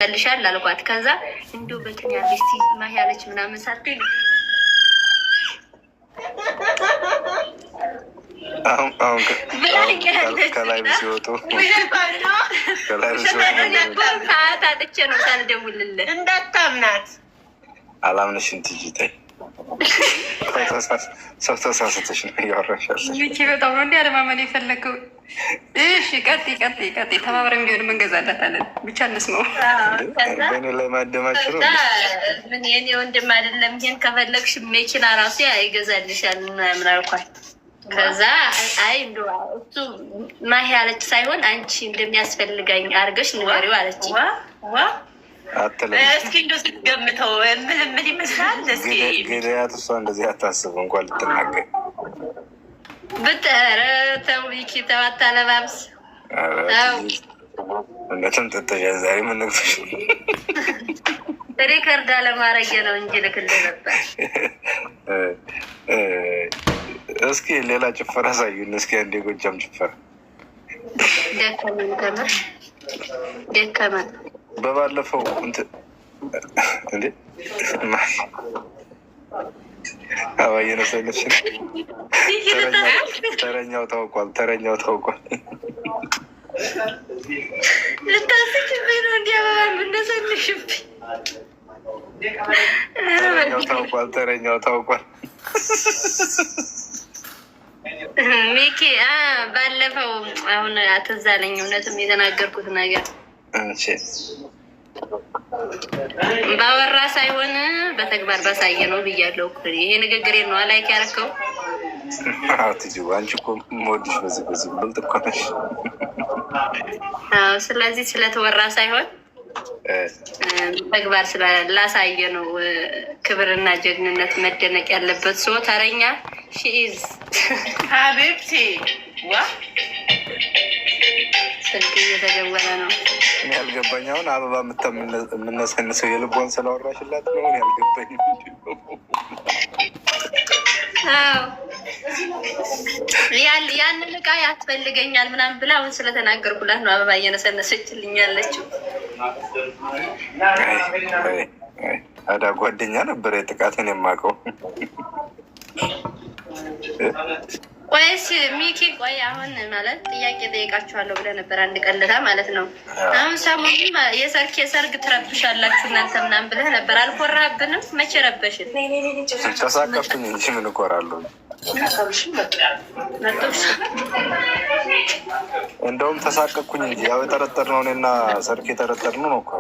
ይገልሻል አልኳት። ከዛ እንዲሁ በቅን ያለች ማህ ያለች ምናምን ሳትል ከላይ ሲወጡ ሰዓት አጥቼ ነው ሳልደውልልህ። እንዳታምናት። አላምንሽም ትጂ፣ ተይ፣ ሰው ተሳስተሽ ነው እያወራሽ ያለሽ። ሚኪ በጣም ነው እንዲህ አለማመን የፈለገው። እሺ ቀጥይ ቀጥይ ቀጥይ፣ ተባብረን ቢሆንም እንገዛላታለን። ብቻ እንስማው። በእኔ ላይ ማደማችሁ ነው። ምን የኔ ወንድም አይደለም። ይሄን ከፈለግሽ መኪና ራሱ ይገዛልሻል ምናምን አልኳት። ከዛ አይ እንደው እሱ ማሂ ያለች ሳይሆን አንቺ እንደሚያስፈልገኝ አድርገሽ ንገሪው አለች። እስኪ እንደው ስትገምተው ምን ይመስላል? እስኪ ግዳያት እሷ እንደዚህ አታስብ እንኳን ልትናገር። ብትረ ተው ሚኪ፣ ተው አታለባብስ። እውነትም ጥጥሻ ዛሬ ምን ነግቶሽ? Record አለማድረጌ ነው እንጂ ልክልህ ነበር። እስኪ ሌላ ጭፈራ አሳዩን። እስኪ አንዴ ጎጃም ጭፈራ። ደከመን፣ ከምር ደከመን። በባለፈው እንዴ አባዬ ነሰነች። ተረኛው ታውቋል። ተረኛው ታውቋል። ልታስችብኝ ነው እንዲህ አበባ የምነሰንሽብኝ። ተረኛው ታውቋል። ተረኛው ታውቋል። ሚኪ ባለፈው አሁን ትዝ አለኝ እውነትም የተናገርኩት ነገር ባወራ ሳይሆን በተግባር ባሳየ ነው ብያለሁ። ይሄ ንግግሬ ነው like ያደረከው። ትጂ አንቺ እኮ የምወድሽ በዚህ ብልጥ እኮ ነሽ። ስለዚህ ስለተወራ ሳይሆን ተግባር ስላሳየ ነው ክብርና ጀግንነት መደነቅ ያለበት። ሰው ተረኛ she is حبيبتي ዋ ስልክ እየተደወለ ነው። እኔ ያልገባኝ አሁን አበባ የምነሰንሰው የልቧን ስላወራሽላት ነው። እኔ ያልገባኝ ያንን እቃ ያስፈልገኛል ምናምን ብላ አሁን ስለተናገርኩላት ነው አበባ እየነሰነሰችልኝ ያለችው። አዳ ጓደኛ ነበረ የጥቃትን የማውቀው። ቆይስ ሚኪ፣ ቆይ አሁን ማለት ጥያቄ ጠይቃችኋለሁ ብለህ ነበር አንድ ቀለታ ማለት ነው። አሁን ሰሞኑን የሰርክ የሰርግ ትረብሻላችሁ እናንተ ምናምን ብለህ ነበር። አልኮራህብንም? መቼ ረበሽን? ተሳቀፍኩኝ እንጂ ምን እኮራለሁ? እንደውም ተሳቀቅኩኝ እንጂ ያው የጠረጠርነው እኔና ሰርክ የጠረጠርነው ነው እኮ።